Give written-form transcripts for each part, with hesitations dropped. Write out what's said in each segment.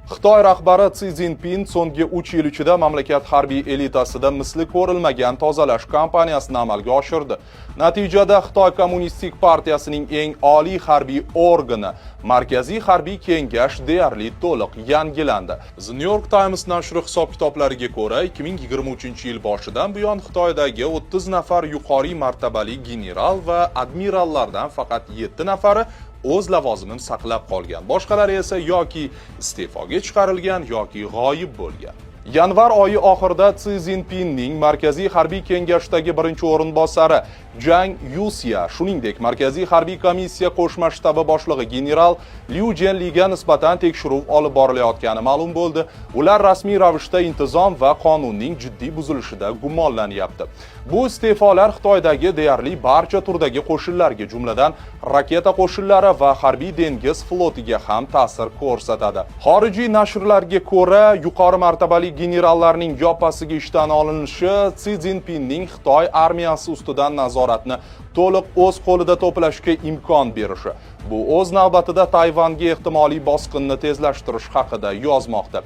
Xitoy rahbari Si Szinpin so'nggi 3 yil ichida mamlakat harbiy elitasida misli ko'rilmagan tozalash kampaniyasini amalga oshirdi. Natijada Xitoy Kommunistik partiyasining eng oliy harbiy organi, Markaziy harbiy kengash deyarli to'liq yangilandi. The New York Times nashri hisob-kitoblariga ko'ra, 2023-yil boshidan buyon Xitoydagi 30 nafar yuqori martabali general va admirallardan faqat 7 nafari o'z lavozimini saqlab qolgan. Boshqalari esa yoki iste'foga chiqarilgan yoki g'oyib bo'lgan. Yanvar oyi oxirida Si Szinpinning Markaziy harbiy kengashdagi birinchi o'rinbosari Jang Yusya, shuningdek, Markaziy harbiy komissiya qo'shma shtabi boshlig'i general Liu Jenliga nisbatan tekshiruv olib borilayotgani ma'lum bo'ldi. Ular rasmiy ravishda intizom va qonunning jiddiy buzilishida gumonlanyapti. Bu iste'folar Xitoydagi deyarli barcha turdagi qo'shinlarga, jumladan raketa qo'shinlari va harbiy dengiz flotiga ham ta'sir ko'rsatadi. Xorijiy nashrlarga ko'ra, yuqori martabali generallarning yoppasiga ishdan olinishi Si Szinpinning Xitoy armiyasi ustidan nazoratni to'liq o'z qo'lida to'plashga imkon berishi. Bu o'z navbatida Tayvanga ehtimoliy bosqinni tezlashtirish haqida yozmoqda.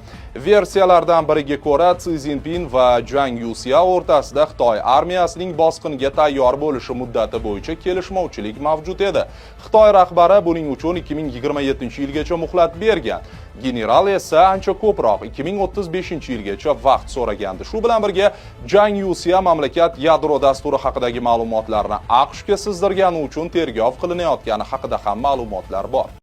Versiyalardan biriga ko'ra, Si Szinpin va Jang Yusya o'rtasida Xitoy armiyasining bosqinga tayyor bo'lishi muddati bo'yicha kelishmovchilik mavjud edi. Xitoy rahbari buning uchun 2027-yilgacha muhlat bergan. General esa ancha ko'proq, 2035-yilgacha vaqt so'ragandi. Shu bilan birga Jang Yusya mamlakat yadro dasturi haqidagi ma'lumotlarni AQShga sizdirgani uchun tergov qilinayotgani haqida ham ma'lumotlar bor.